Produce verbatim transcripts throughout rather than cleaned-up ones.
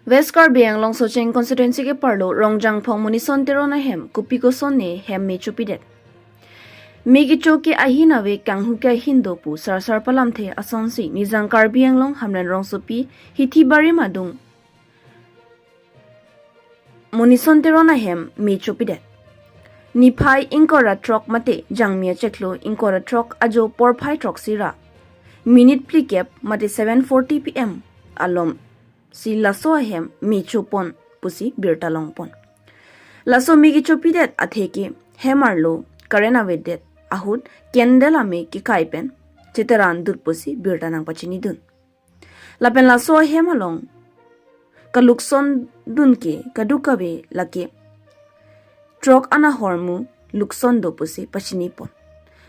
West Karbi Anglong Socheng constituency keparlo Rongjangphong Monison Teron ahem kopi kosonne hem me chopidet. Me kecho ke ahin ave kanghu ke ahin do pu sarsar palamthe asonsi Nijang Karbi Anglong Hamren rongsopi Hithi Barim adung Monison Teron ahem me chopidet. Niphai ingkoi ra throk mate jangmi achiklo ingkoi ra throk ajo porphai throksi ra minute phlikep mate seven forty P M alom si laso ahem me chopon pusi birta longpon. Laso me kechopidet atheke hem arlo current avedet ahut candle ame kekai pen cheteran dut pusi birta nangpachinidun. Lapen laso ahem along kalukson dun ke kadokave lake throk an ahormu lukson do pusi pachinipon.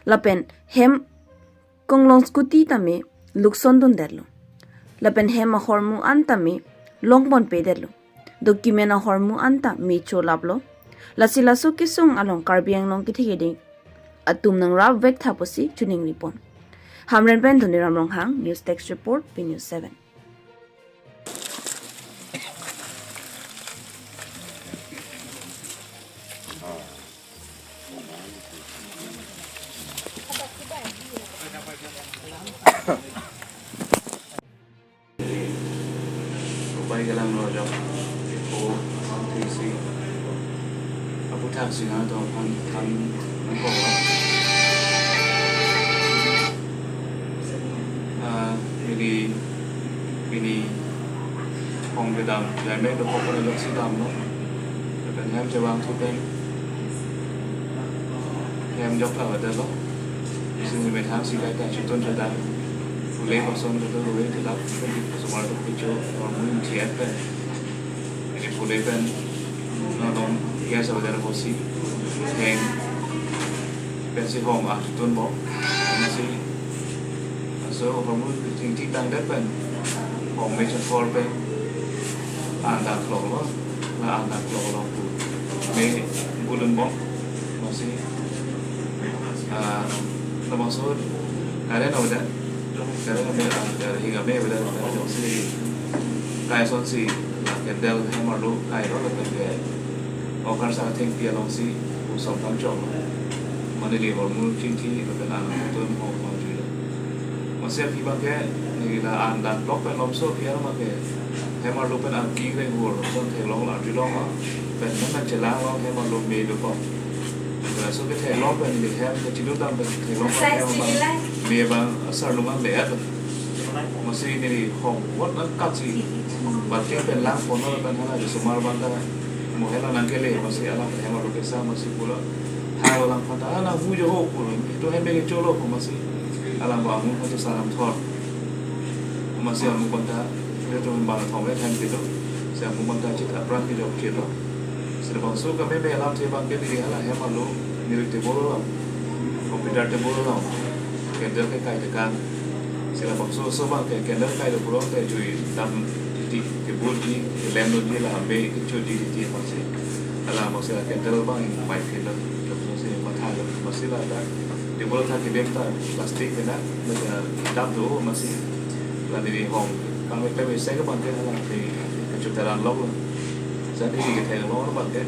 Lapen hem konglong scooty tame lukson dundetlo. Lapen hem ahormu an tame longponpedetlo. Document ahormu an ta me cholaplo. Lasi laso kesung along Karbi Anglong kethe keding atum nangrap vek tha pusi chiningripon. Hamren pen Dhoniram Ronghang, News Desk Report, P News seven. Upai kelang lo jok. O, tisi. Aphuthak si nangtum aphan than nangkok. Ah, pini, pini hong kedam, jai me dokok pen loksi damlo. Lapen hem chevangthu pen hem jok la vadetlo. Isi ni methang si kaita chutun chedam. Pule koson chutun pule chedam. Pen di osomar atum kecho, osomar atum chiat pen. Ini pule pen nonong gas avadet apotsi heng pensi hong ah chutun bom. Pensi aso hormu chingthik tangdet pen hong me chokor pen an dangkloklo, la an dangkloklo pu me bulun bom. Masi, ah, labangso current avedet, current ave, ah, current hing ave avedet, current jongsi kai asonsi la candle hem arlo kailo, lapen ke okar sa thengpi alongsi usom pangchok. Mane neli hormu chingthi lapen an tun hong pangjuilo. Masi aphi abang ke neli la an dangklok pen lomso aphi abang ke hem arlo pen arki reng hur son theklong arjulong, pen hem nangchelanglong hem arlo me dokok. Laso ketheklong pen neli hem kachidundam pen theklong abang hem abang me abang asarlum an le-et. Masi neli hong vot nangkatsi balting pen langponlo, pen hala osomar abang ta mo hela nangkele, masi alang hem arlo kesa masi pulo. Thalo alang aphan ta, "Ah, nang hu jo ho," pulo. "Itum hem me kecholo," pu masi alang abang amu aphan ta salam thor. Masi amu abang ta, "Itum hem abang thom le hem kedo." Si amu abang ta chit apran kejok chitlo. Si labangso keme me alamthe abang ke neli hala hem arlo, neli table along, computer table along candle kekai tekang. Si labangso oso abang ke candle kailo pulote jui dam titi, kebul ji, kelem lo ji, la me kecho ji titi masi. Hala masi la candle abang ingpai phitlo, masi mathalo, masi la ta table ta kedem ta plastic mena, mena dam do masi. La neli hong kangme klem isi ke abang ke hala neli kecho teran loklo. Sa neli ketheklong abang ke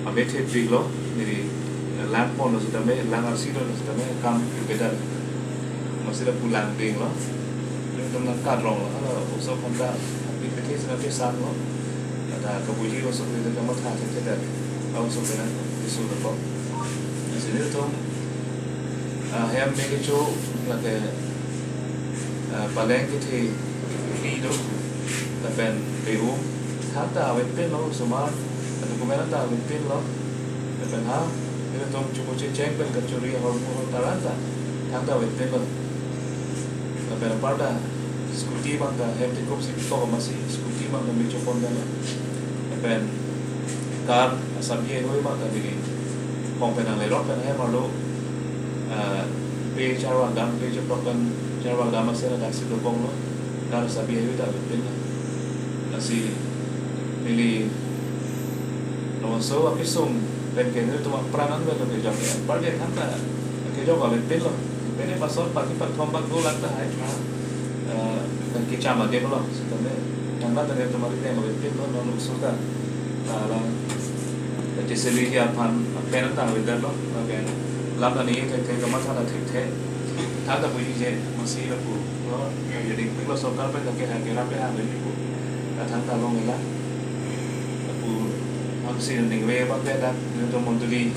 ame thepiklo, neli langponlo sitame, lang arsi lo sitame kam beda. Masi la pu lang dinglo. Nelitum nangkatronglo, hala oso aphan ta aphi pethe sina pesanglo. Ada kabuji oso aphan ta kamatha thekthe, a oso aphan ta keso dokok. Masi nelitum, ah, hem me kecho lake, ah, paleng kethe phli do, lapen pe-um thangta avepinlo, osomar document ta avepinlo, lapen ha nelitum choko checheng pen kachori ahormu ahortar an ta thangta avepinlo. Lapen aparta scooty abang ta hem tekupsi tok masi scooty abang ta me chopondetlo. Lapen car asabi ahoi abang ta neli hong pen nanglerok pen hem arlo, ah, pe charvang dam, pe choprok pen charvang dam masi la daksi dobomlo. Car asabi ahoi ta avepinlo. Lasi neli labangso akesung pen ke nelitum apran an avelo kejok, anparke thangta kejok avepinlo. Pine pasot pagi pathom bak do lak ta hai tha, eh, kan kecham adimlo. Sitame Tangte tomari deng lo, pin lo, non usul ta. Ala, jese li ya pan, pen ta, weather lo, okay. Lam ta ni, thekthe, kamatha ta thekthe. Thangta puji je, masi lapu, no, jadi, pik lo sorkar pen ta ke, ke rape ha, jadi pu. Thangta long ila. Lapu, masi ningve bang ke dak, netum mondoli,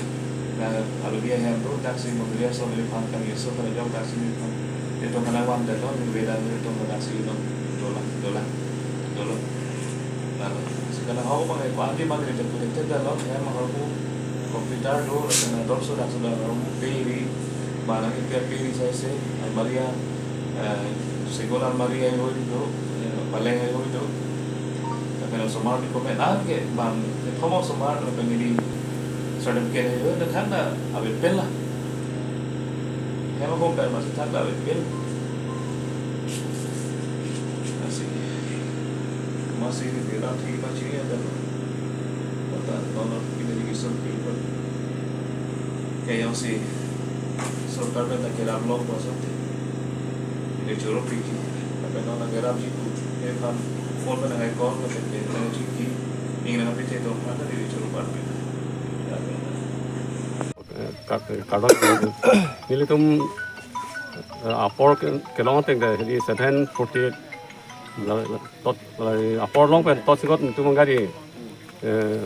na, alo dia hem tu, daksi mondoli aso ni pan, kan yeso, kan jong daksi ni pan. Netum kana wan dak lo, ningve dak, netum daksi lo, dola, dola, dola. Lalu, sekarang hau pakai kuanti materi jemput itu dah lo, ya mahal bu computer do, lalu na dorso dak sudah mahal bu peri, mana ni pia peri saya se, almaria, eh, segol almaria itu, eh, paling itu, tapi na somar di komen ah ke bang, eh, thomo somar, lalu pemili certificate itu, dan kan dah awet pen lah. Hema hom pen masih tak dah awet pen. Masih. Masih di dalam tinggi macam ni ada. Kota, kalau kita jadi sempit pun. Kayak yang si sorkar pen ta kerap long kuasa ti. Ini choro piki. Tapi non na kerap jiku. Ini kan kol pen na kai kol pen pen na jiki. Ini na pite dong mana di choro pan pen. Ya, pen. Eh, ka-, kadang nelitum, eh, apor ke, kelong ateng ke di seven forty-eight. La, la, tot, la, apor long pen tot sikot nelitum gari, eh,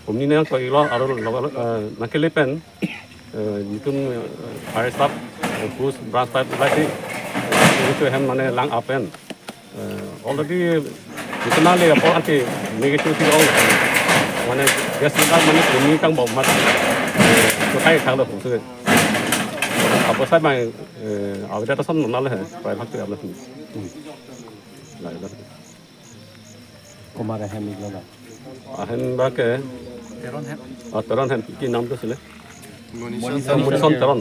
humni nang koi lo, aro lo, lo, eh, nangkele pen, eh, nelitum, eh, fire staff, eh, police branch staff lasi, eh, itu hem mane lang apen. Eh, already, itu na le apor anti negative si ong. Mane, gas ni kan mane kumi kang bau mat. Eh, itu kai kang lo, so. Apa saya main, eh, awet ta son na le, private tu apa. Hmm. Lah, lah. Komat ahem ik lo? Ahem ba ke? Teron hem. Ah, Teron hem. Ki nam tu sile? Monison. Monison Teron.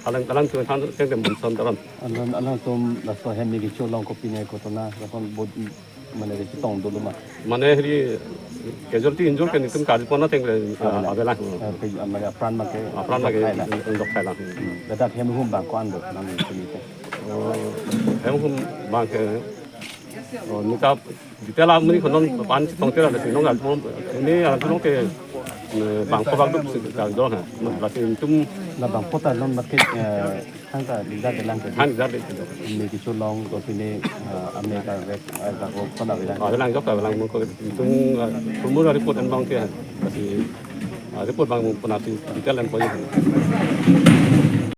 Alang, alang tu than teng Monison Teron. Alang, alangtum laso hem ik cholong kopine kotona, lason bot mane de tong dolo ma. Mane hri casualty injury ke nelitum kali pon ateng le, ah, avelang. Eh, pe, mane apran ma ke. Apran ma ke, dok thai la. Dok thai la. Hmm. Ladak hem hum bang ko-an do nang sini te. Oh, hem hum bang ke, oh, nelitum detail amonit ko non pan chetong tera desi non alpon ini alpon ke, eh, bangpho bangduk si kal do ha. Lasi nelitum na bangpho ta non mat ke, eh, thangta dida delang ke. Thang dida de. Hem ik cholong kopine, eh, ame ka vek, eh, ka ko kona avelang. Ah, avelang jok avelang mo ko nelitum, eh, formal report en bang ke ha. Lasi, ah, report bang mo pona si detail en ko ya.